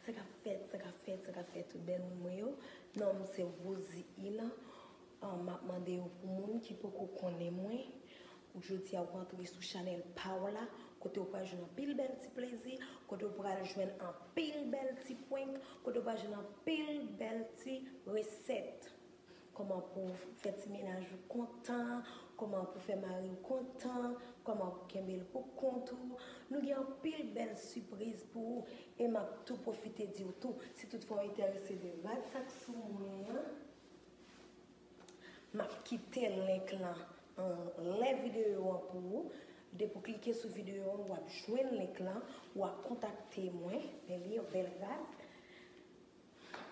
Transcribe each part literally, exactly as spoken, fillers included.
Sa k ap fèt, sa k ap fèt, sa k ap fèt, tout bèl moun mwen yo. Non m se Rosie Ilan. Ah, m ap mande yo pou moun ki poko konnen mwen. Jodi a, w antre sou chanèl pa w la, kote w pral jwenn anpil bèl ti plezi, kote w pral jwenn anpil bèl ti prank, kote w pral jwenn anpil bèl ti resèt. Kòman pou w fè ti mennaj ou kontan, kòman pou w fè mari w kontan, kòman pou w kenbe l pou kont ou. Nou gen anpil bèl sipriz pou ou e m ap tou pwofite di w tou, si toutfwa w enterese de rad sa k sou mwen an, m ap kite link lan anlè videyo an pou ou. Depi w klike sou videyo an, w ap jwenn link lan, w ap kontakte mwen. Men li yon bèl rad.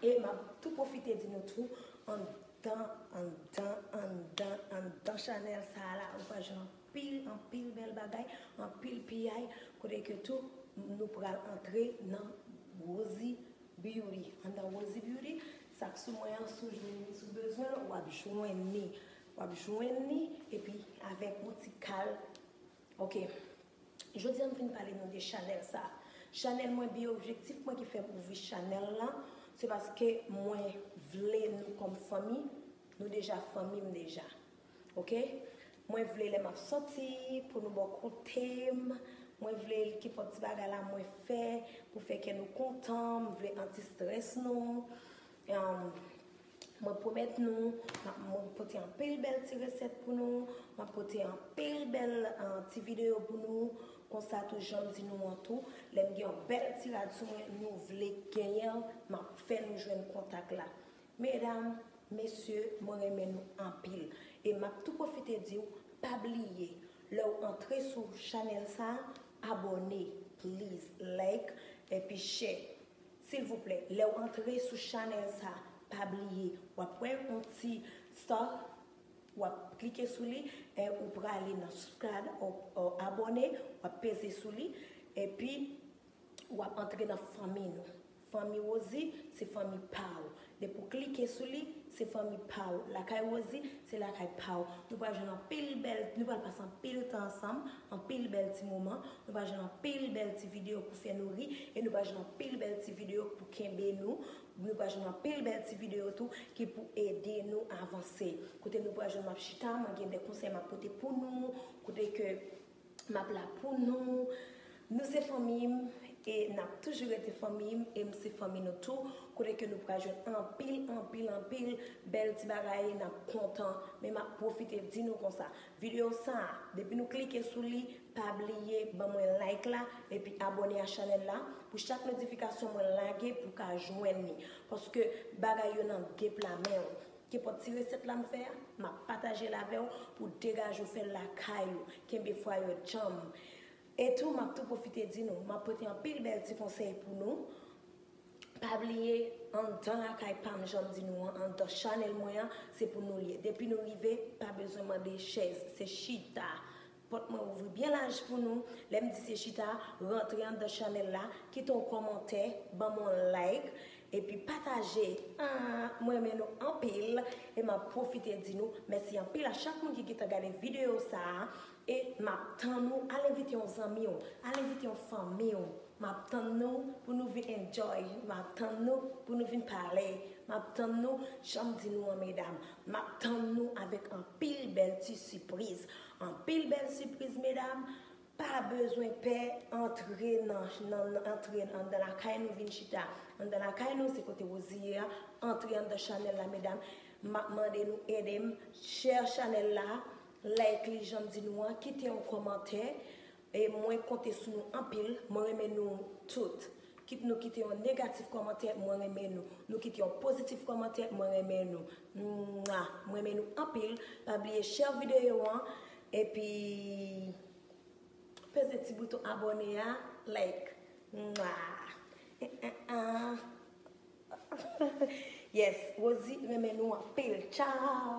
E m ap tou pwofite di nou tou, anndan, anndan, anndan, anndan chanèl sa a la, ou pral jwenn anpil, anpil bèl bagay, anpil piyay, kote ke tou nou pral antre nan Rosie Beauty. Anndan Rosie Beauty, sa k sou mwen an, si w jwenn li, si w bezwen l, w ap jwenn li. W ap jwenn li, epi avèk yon ti kal. Ok. Jodi a, m vin pale nou de chanèl sa. Chanèl mwen, bi objektif mwen ki fè m ouvri chanèl lan, se paske mwen vle nou kòm fanmi, nou deja fanmi m deja. Ok? Mwen vle lè m ap sòti, pou nou bò kote m. Mwen vle kenpòt ti bagay la mwen fè, pou fè kè nou kontan, m vle anti-strès nou. Em, mwen pwomèt nou, m ap, mwen pote anpil bèl ti resèt pou nou, m ap pote anpil bèl, eh, ti videyo pou nou. Konsa tou, jan m di nou an tou, lè m gen yon bèl ti rad sou mwen, nou vle genyen l, m ap fè nou jwenn kontak la. Medam, mesye, mwen renmen nou anpil. E m ap tou pwofite di w, pa bliye, lè w antre sou chanèl sa, abòne, please, like, epi share. Silvouplè, lè w antre sou chanèl sa, pa bliye, w ap wè yon ti star, w ap klike sou li, e ou prale nan subscribe, o, o abòne, w ap peze sou li, epi w ap antre nan fanmi nou. Fanmi Rosie, se fanmi pa w. Depi w klike sou li, se fanmi pa w. Lakay Rosie, se lakay pa w. Nou pral jwenn anpil bèl, nou pral pase anpil tan ansanm, anpil bèl ti moman. Nou pral jwenn anpil bèl ti videyo pou fè nou ri, e nou pral jwenn anpil bèl ti videyo pou kenbe nou. Nou pral jwenn anpil bèl ti videyo tou ki pou ede nou avanse. Kote nou pral jwenn m ap chita, mwen gen de konsèy m ap pote pou nou. Kote ke m ap la pou nou. Nou se fanmi m, e n ap toujou rete fanmi m, e m se fanmi nou tou. Kote ke nou pral jwenn anpil, anpil, anpil bèl ti bagay, n ap kontan. Men m ap pwofite di nou konsa, videyo sa a, depi nou klike sou li, pa bliye ban mwen like la, epi abòne a chanèl la, pou chak notifikasyon mwen lage, pou w ka jwenn li. Paske bagay yo nan de pla men w. Kenpòt ti resèt la m fè a, m ap pataje l avè w pou w degaje w fè l lakay ou, kenbe fwa yo djanm. E tou, m ap tou pwofite di nou, m ap pote anpil bèl ti konsèy pou nou. Pa bliye, anndan lakay pa m, jan m di nou an, anndan chanèl mwen an, se pou nou l ye. Depi nou rive, pa bezwen mande chèz, se chita. Pòt mwen ouvri byen laj pou nou. Lè m di se chita, rantre anndan chanèl la, kite yon kòmantè, ban m yon like, epi pataje. Ah, mwen renmen nou anpil, e m ap pwofite di nou mèsi anpil a chak moun ki gentan gade videyo sa a, e m ap tann ou, al envite yon zanmi w, al envite yon fanmi w. M ap tann nou pou nou vin enjoy, m ap tann nou pou nou vin pale, m ap tann nou, jan m di nou an, medam, m ap tann nou avèk anpil bèl ti sipriz. Anpil bèl sipriz, medam. Pa bezwen pè antre nan, nan, nan, antre anndan lakay nou vin chita. Anndan lakay nou, se kote Rosie ye a. Antre anndan chanèl la, medam. M ap mande nou ede m share chanèl la, like li, jan m di nou an, kite yon kòmantè. E mwen konte sou nou anpil. Mwen renmen nou tout. Kit nou kite yon negatif kòmantè, mwen renmen nou. Nou kite yon pozitif kòmantè, mwen renmen nou. Mwa! Mwen renmen nou anpil. Pa bliye share videyo an. Epi, peze ti bouton abòne a, like. Mwa! Eh, eh, ah. Yes, Rosie renmen nou anpil. Tchao!